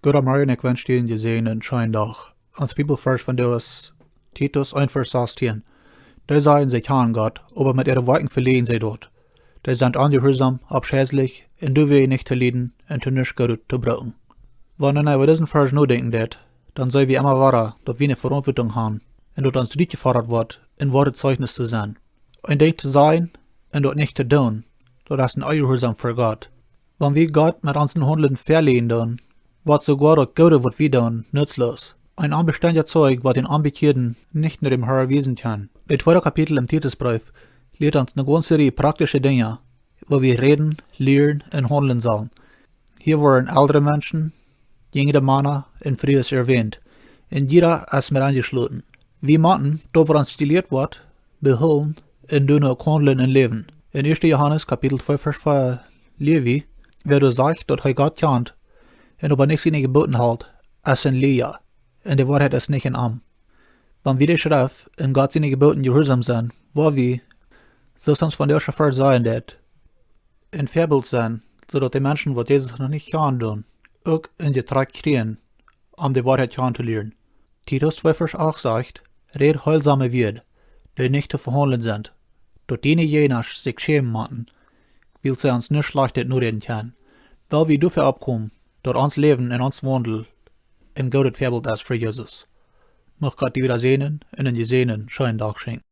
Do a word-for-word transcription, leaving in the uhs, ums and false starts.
Gooden Morjen, ekj wensch die eenen jesäajenden scheenen Dach. Ons Bibelvarsch vondoag es Titus eent Varsch sastieen. Dee sajen, see kjanen Gott, oba met äare Woakjen veleajen see daut. Dee sent onjehuarsom, aufschelich, un doonen nich to lieden un to nuscht Goodet to brucken. Wan wie äwa disen Varsch nodenkjen, dan seenen wie emma wada, daut wie eene Veauntwuatunk haben un daut ons rutjefodat woat, een woaret Zeichnis to sennen. Een Dinkj to sajen un daut nich to doonen, daut es een Onjehuarsom fa Gott. Wan wie Gott met onsen Haundlen veleajen doonen, woat soogoa daut Goode, waut wie doonen, nutzlos. Een onbestendja Zeugnis, waut een Onbekjeada nich no däm Harn wiesen kaun. Daut tweede Kapitel em Titusbreef lieet ons eene gaunze Rieej praktische Dinja, woo wie räden, lieren un haundlen sellen. Hia woaren elre Menschen, jinjre Mana un Frues erwähnt, un jieda es met enjeschloten. Wie motten daut, waut ons jelieet woat, behoolen un doonen uk haundlen un läwen. En ieeschte Johanes Kapitel twee Varsch vea läs wie, wäa doa sajcht, daut hee Gott kjant un oba nich siene Jeboten helt, es een Läajna, un de Woarheit es nich en am. Wan wie de Schreft un Gott siene Jeboten jehuarsom sent, woa wie, soo aus ons vondoag de Varsch sajen deit, een Väabilt sennen, soo daut de Menschen, waut Jesus noch nich kjanen doonen, uk een Jetrakj kjrieen, om de Woarheit kjanen to lieren. Titus twee Varsch acht sajcht: Räd heelsome Wieed, dee nich to vehaundlen sent, daut diene Jäajnasch sikj schämen motten, wiels see ons nuscht Schlajchtet noräden kjennen. Well wie doafäa oppkomen, daut ons Läwen un ons Waundel een goodet Väabilt es fa Jesus. Mucht Gott die wada säajnen un eenen jesäajenden scheenen Dach schenkjen.